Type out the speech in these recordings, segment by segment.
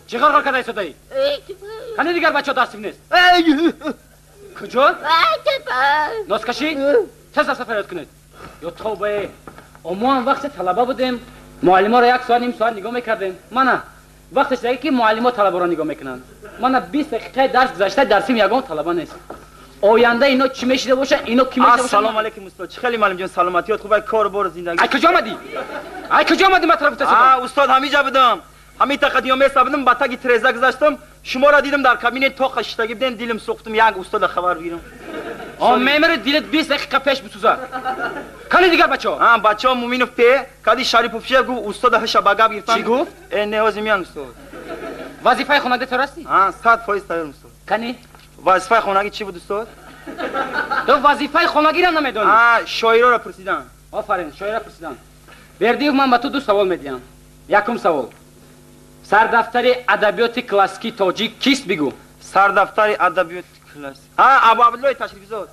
Чӣ ғарғар карда истодаӣ? Кани дигар бачаҳо дар синф нест? Куҷо? Носкашӣ? Тез рафта фарёд кунед. Ё тавбае, мо ҳам вақте талаба будем, муаллиморо як соат, ним соат нигоҳ мекардем. Мана вақтеш даги ки муаллимо талабаро нигоҳ мекунанд. Мана 20 дақиқаи дарс гузашта, дар синф ягон талаба нест. Оянда ино чӣ мешида бошад, ино кӣ мешида бошад? Ассалому алайкум, устод. Чӣ хеле, муаллимҷон, саломатиёт хуб, кор бор, зиндагӣ? Ай, куҷо омадӣ? Ай, куҷо омадӣ? Ман тараф гуфта. А, устод, ҳамиҷа будам. Ҳамин тақа места будам, ба таги треза гузаштам, шуморо дидам, дар кабинет тоқа шиштагӣ будем, дилам сӯхтум, як устода хабар бигирам. О, мемири, дилат 20 дақиқа пеш бисӯзад. Кани дигар бачаҳо? А, бачаҳо Муминов пе, кади Шарипов ше гуфт, устода ҳаша ба гап гирифтан. Чӣ гуфт? Э, не, ҳозир меян, устод. Вазифаи хонагӣ тайёр ҳастӣ? А, 100% тайёрам, устод. Кани? Вазифаи хонагӣ чӣ буд, устод? Ту вазифаи хонагиро намедонӣ? А, шоироро пурсидан. Офарин, шоиро пурсидан. Бердиев, ман ба ту ду савол медиҳам. Якум савол: сардафтари адабиёти классикии тоҷик кист, бигӯ. Сардафтари адабиёти классик, а, Абу Абдуллои Ташрифзод.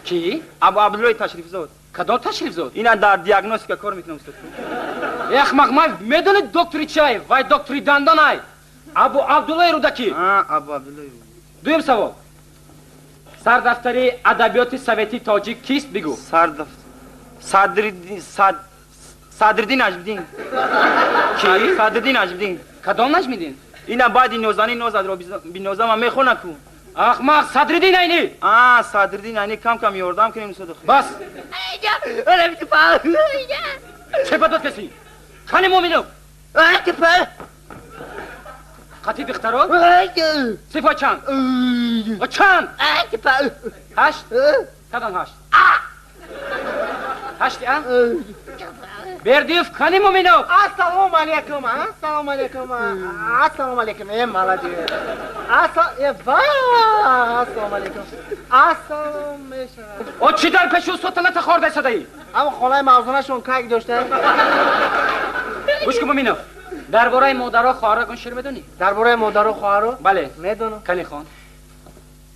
Кӣ? Абу Абдуллои Ташрифзод. Кадом Ташрифзод? Ина дар диагностика кор мекунам, устод. Ахмақ, ман медонӣ доктори чай, вай доктори дандонай. Абу Абдуллои Рӯдакӣ. А, Абу Абдуллои. Дуюм савол: сардафтари адабиёти советии тоҷик кист, бигӯ. Сардафтар Садриддин, Садриддин Наҷмиддин. Кӣ? Садриддин Наҷмиддин. Кадом Наҷмиддин? Ина баъди нозанин нозадро бинозама мехона ку. Ахмақ, Садриддин Айнӣ. А, Садриддин Айнӣ, кам кам ёрдам кунем, устод. Бас, чӣ ба дод касӣ? Кани Муминов? Қати духтаро сифо чанд? Чанд? Ҳашт? Кадом ҳашт? Ҳашти а? Бердиев, кани Муминов? Ассалому алайкум, ассалому алайкум, ассалому алайкум. Э, молодец. Э, ва, ассалому алайкум. Ассалом мешавад. О, чӣ дар пеши устодта натахорда истодаӣ? Ама хонаи мавзунашон как дошта? Гӯш кун, Муминов, дар бораи модаро, хоҳаро ягон шеър медонӣ? Дар бораи модару хоҳаро? Бале. Медонам. Кани, хон.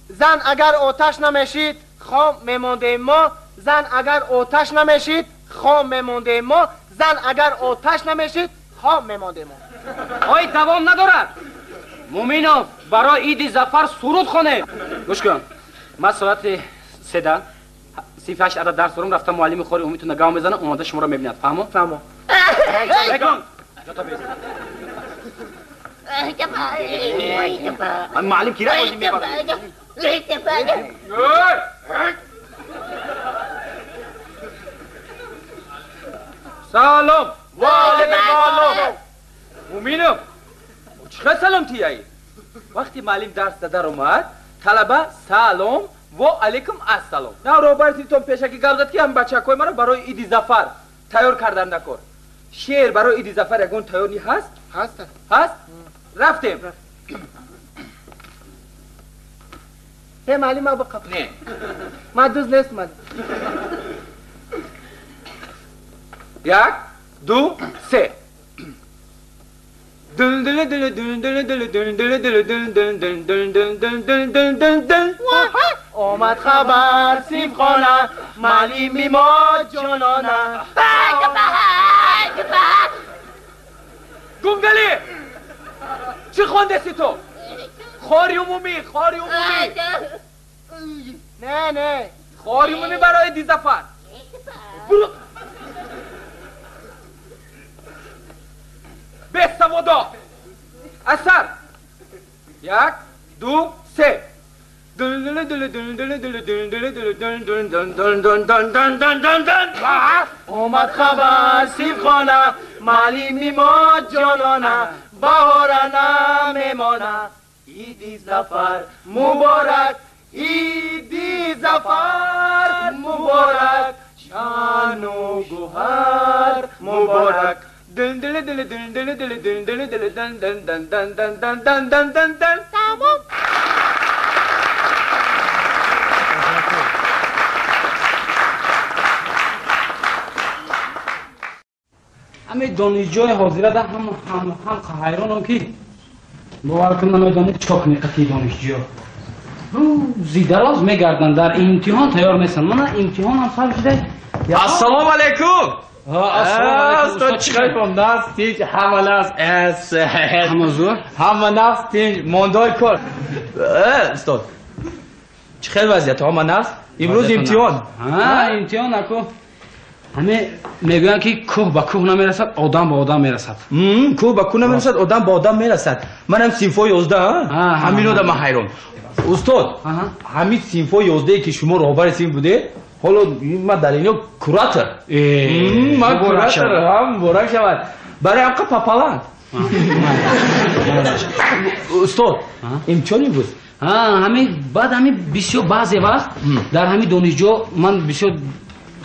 Зан агар оташ намешид, хом мемондем мо. Зан агар оташ намешид, хом мемондем мо. Зан агар оташ намешид, хом мемондем мо. Ой, давом надорад. Муминов, барои Иди Зафар суруд хонем. Гӯш кун, ман соати седа синфи ҳашт адад дарс дорам, рафта муаллими хори умумитона гав мезанам, омода шуморо мебинад. Фаҳмо? Фаҳмо. Бекон ҷото бес. Муаллим кира бозӣ мебарад. Салом. Ва алайкум салом. Муминов, чӣ хел салом тияӣ? Вақти муаллим дарс дар омад, талаба салом ва алайкум ассалом. На, роҳбари синфтон пешакӣ гап зад, ки ҳам бачакҳои маро барои Иди Зафар тайёр кардан накор. Шеър барои Иди Зафар ягон тайёрӣ ҳаст? Ҳаст. Ҳаст? Рафтем. Э, муаллим, ма бақаб. Не. Ма дуз нест, муаллим. Як, ду, се. Дун дун дун дун дун дун дун дун дун дун дун дун дун дун дун дун дун дун. Омад хабар синфхона, муаллими мо ҷонона. Гунгали! Чӣ хондеси ту? Хори умумӣ, хори умумӣ. Не, не. Хори умумӣ барои Иди Зафар. Буру. Бесаводо. Асар. Як, ду, се. Дун дун дун дун дун дун дун дун дун дун дун дун дун дун дун дун дун дун. Омад хабар синфхона, муаллими мо ҷонона, баҳора намемона. Иди Зафар муборак, Иди Зафар муборак, шану гуҳар муборак. Дун дун дун дун дун дун дун дун дун дун дун дун дун дун дун дун дун дун дун. Тамом. Ҳамин донишҷои ҳозирада ҳам ҳам ҳайронам, ки Бовар кун, намедонед чикор кунед қатъи донишҷӯ. Рӯзи дароз мегарданд, дар имтиҳон тайёр нестанд. Мана имтиҳон ҳам сар шуда. Ассалому алайкум. Ассалому алайкум. Устод, чӣ хел наст, тинҷ, ҳама наст, ҳама зӯр, ҳама наст, тинҷ, мондой кор. Устод, чӣ хел вазъият, ҳама наст? Имрӯз имтиҳон. Имтиҳон аку. Ҳаме мегӯянд ки кӯҳ ба кӯҳ намерасад, одам ба одам мерасад. Кӯҳ ба кӯҳ намерасад, одам ба одам мерасад. Манам синфои 11, ҳамин одам ман ҳайрон. Устод, ҳамин синфои 11 ки шумо роҳбари синф будед, ҳоло ман дар ино куратор. Ман куратор, ҳам муборак шавад. Барои ҳамқа папаланд. Устод, имтиҳон имрӯз? Ҳамин баъд ҳамин бисёр баъзе вақт дар ҳамин донишҷо ман бисёр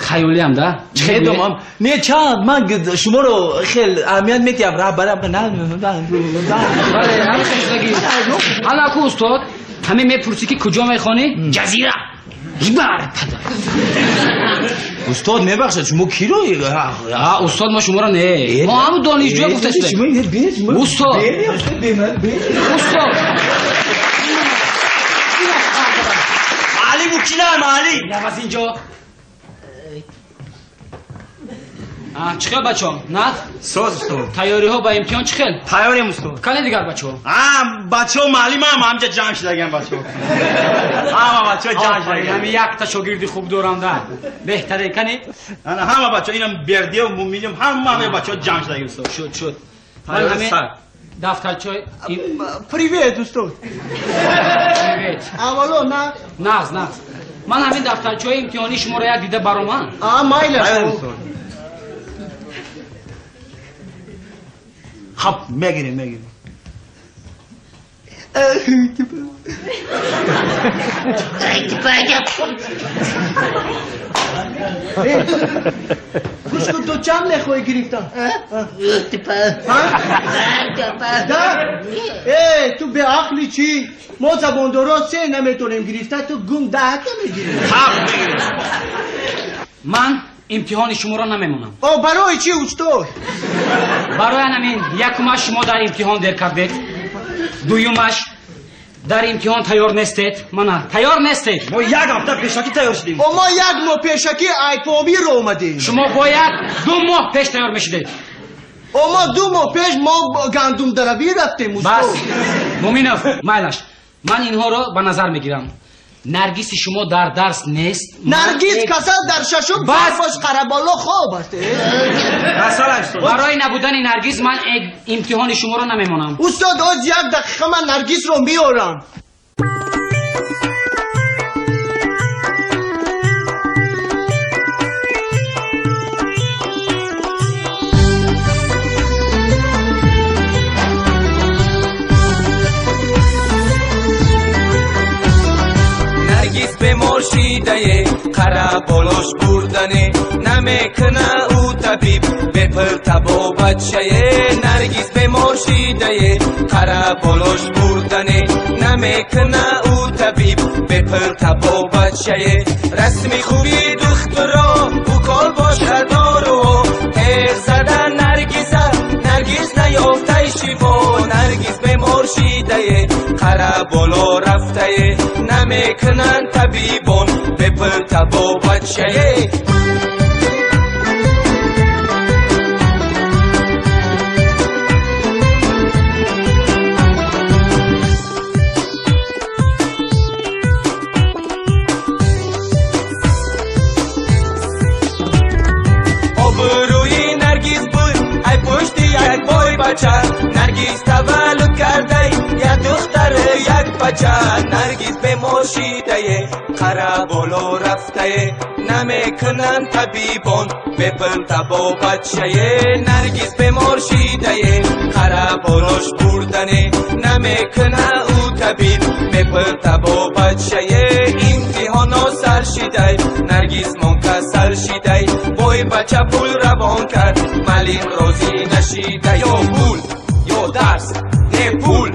хаёлиам да. Медонам. Не, чанд ман шуморо хел аҳамият медиҳам, раҳбарам. Бале, ҳамин хел. Ҳала ку устод, ҳамин мепурсӣ ки куҷо мехонӣ? Ҷазира. Ибар падар. Устод, мебахшед, шумо киро? Устод, мо шуморо не. Мо ҳамун донишҷӯ гуфта шудем. Устод. Устод. Али букинам, Али. Наваз инҷо. Чӣ хел бачаҳо? Над? Соз, устод. Тайёриҳо ба имтиҳон чӣ хел? Тайёрем, устод. Кане дигар бачаҳо? Бачаҳо маълимам ҳамҷа ҷамъ шудаган бачаҳо. Ҳама бачаҳо ҷамъ шудаган. Ҳами якта шогирди хуб дорам да. Беҳтарин кане? Ана ҳама бачаҳо инам Бердиев, Муминов, ҳама ҳама бачаҳо ҷамъ шудаган, устод. Шуд, шуд. Ман ҳамин дафтарчаи Привет, устод. Привет. Аввало на? Нағз, нағз. Ман ҳамин дафтарчаи имтиҳонии шуморо як дида баромам. Майла. Хаб, мегирем, мегирем. Гӯш кун, ту чанд мехоҳӣ гирифтан? Да? Ту беақли чӣ? Мо забондоро се наметонем гирифта, ту гум даҳта мегирӣ. Хаб, мегирем. Ман имтиҳони шуморо намемонам. Барои чӣ, устод? Барои ҳамин якумаш шумо дар имтиҳон дер кардед, дуюмаш дар имтиҳон тайёр нестед. Мана тайёр нестед. Мо як ҳафта пешакӣ тайёр шудем. Мо як моҳ пешакӣ айпомиро омадем. Шумо бояд 2 моҳ пеш тайёр мешудед. Мо 2 моҳ пеш мо гандумдаравӣ рафтем, устод. Бас, Муминов, майлаш, ман инҳоро ба назар мегирам. Наргиси шумо дар дарс нест. Наргиз касал дар шашум бош қараболо хоб аст. Барои набудани Наргиз ман имтиҳони шуморо намемонам. Устод, оз як дақиқа ман Наргизро меорам. Бемор шидае, қара болош бурдане, намекуна ӯ табиб бепул табобатшае. Наргиз бемор шидае, қара болош бурдане, намекуна ӯ табиб бепул табобатшае. Расми хуби духтуро укол бошад дору, теғ зада Наргиза, Наргиз наёфтай шифо. Наргиз бемор шидае, қара боло рафтае, намекунанд табибон бепул табобатшае. Обрӯи Наргиз буд ай пушти як бой бача, Наргиз таваллуд кардай як духтар як бача. Наргиз бемор шидае, қара боло рафтае, намекунанд табибон бепул табобатшае. Наргиз бемор шидае, қара болош бурдане, намекуна ӯ табиб бепул табобатшае. Имтиҳоно сар шидай, Наргиз мон касал шидай, бой бача пул равон кард, маълим розӣ нашида. Ё пул, ё дарс, не пул,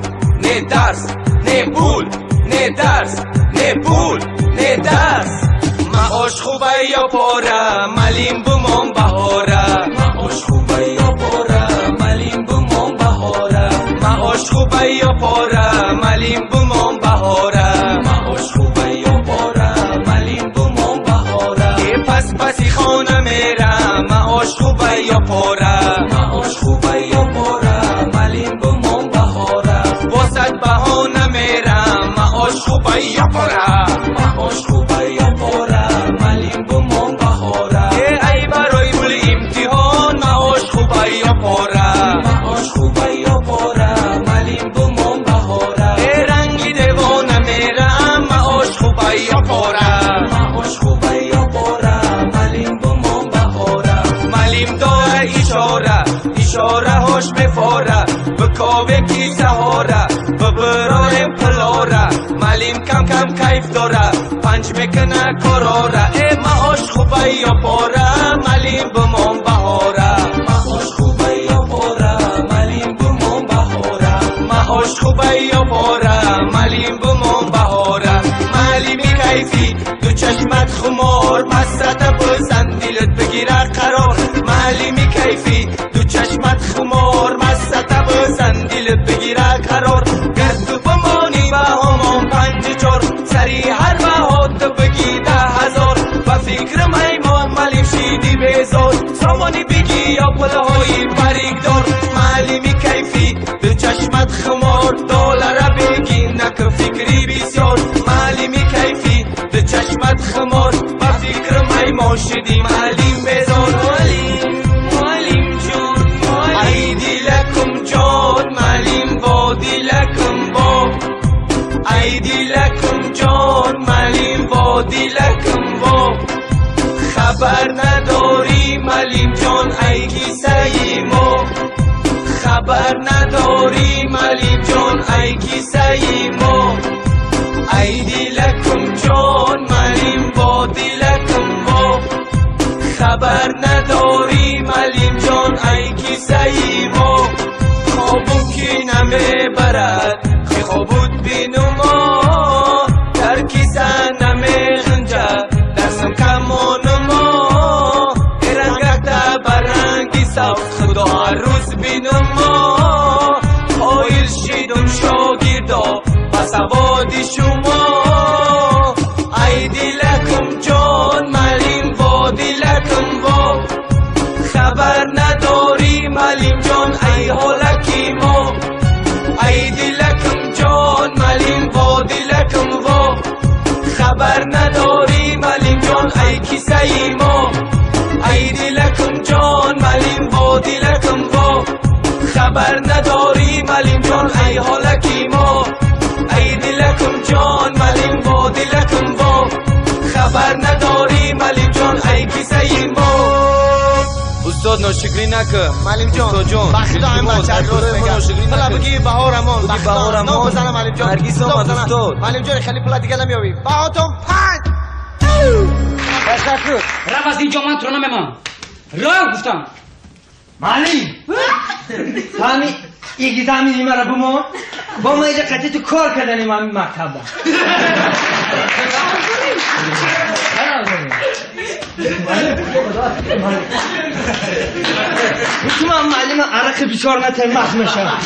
не дарс, не пул, не дарс, не пул, не дарс. Маош хубай ё пора, маълим бумон баҳора. Маош хубай ё пора, маълим бумон баҳора. Маош хубай ё пора. Малим бумон баҳора, маош хуба ё пора, малим бумон баҳора. Пас паси хона мерам, маош хуба ё пора, маош хуба ё пора, малим бумон баҳора. Босад баҳона мерам, маош хуба ё пора, маош хуба ё пора, малим бумон баҳора. Ай барои пули имтиҳон, маош хуба ё пора, маош хуба ё пора, малим бумон баҳора. Ранги девона мерам, маош хуба ё пора, маош хуба ё пора, малим бумон баҳора. Малим дора ишора, ишораҳош мефора, бикобем кисаҳора, бибирорем пулора. Малим кам кам кайф дора, панҷ мекуна корора. Э маош хуба ё пора, малим бумон баҳора, маош хуба ё пора, малим бумон баҳора, маош хуба ё пора, малим бумон баҳора. Малими кайфӣ, ду чашмат хумор, масата бизан дилат бигира қарор. Малими кайфӣ, ду чашмат хумор, масата бизан дилат бигира қарор. Гар ту бимонӣ ба ҳамон 5-4, сари ҳар баҳо ту бигӣ 10,000. Ба фикрам ай мо малим шиди безор, сомонӣ бигӣ ё пулҳои парикдор. Малими кайфӣ, ду чашмат хумор, доллара бигӣ накун фикри бисёр. Малими кайфӣ, ду чашмат хумор, ба фикрам ай мо шиди малим безор. Малим, малим ҷон, ай дилакум ҷон, малим бо дилакум бо, ай дилакум ҷон, малим бо дилакум бо. Хабар надорӣ малим ҷон, ай кисаи мо, хабар надорӣ малим ҷон, ай кисаи мо. Ай дилакум ҷон, малим бо дилакум бо, хабар надорӣ малим ҷон, ай кисаи мо. Хобум ки намебарад, хобут бину мо, дар киса намеғунҷад, дарсам камону мо. Рангакта ба ранги сабз, худо ҳар рӯз бину мо. Қоил шидум шогирдо ба саводи шумо. Ай дилакум ҷон, малим бо дилакум бо, хабар надорӣ малим ҷон, ай ҳолаки мо. Ай дилакум ҷон, малим бо дилакум во, хабар надорӣ малим ҷон, ай кисаи мо. Ай дилакум ҷон, малим бо дилакум во, хабар надорӣ малим ҷон, ай ҳолаки мо. Ай дилакум ҷон, малим бо дилакум во, хабар надорӣ малим ҷон, ай кисаи мо. Устод ношукрӣ накун. Малим ҷон, ба худо ҳам бача рост мегӯяд. Пула бигӣ баҳорамон, бигӣ баҳорамон. Бизанам малим ҷон. Наргиз омад устод. Малим ҷон хеле пула дига намеёбӣ. Баҳотон 5. Ташаккур. Рав аз инҷо, ман туро намемонам. Рав гуфтам. Малим! Ҳами игизами маро бумон. Бо ма иҷа қатъи ту кор карданем ҳами мактабда. Ту ман маълима арақи бисёр натем мах мешавам.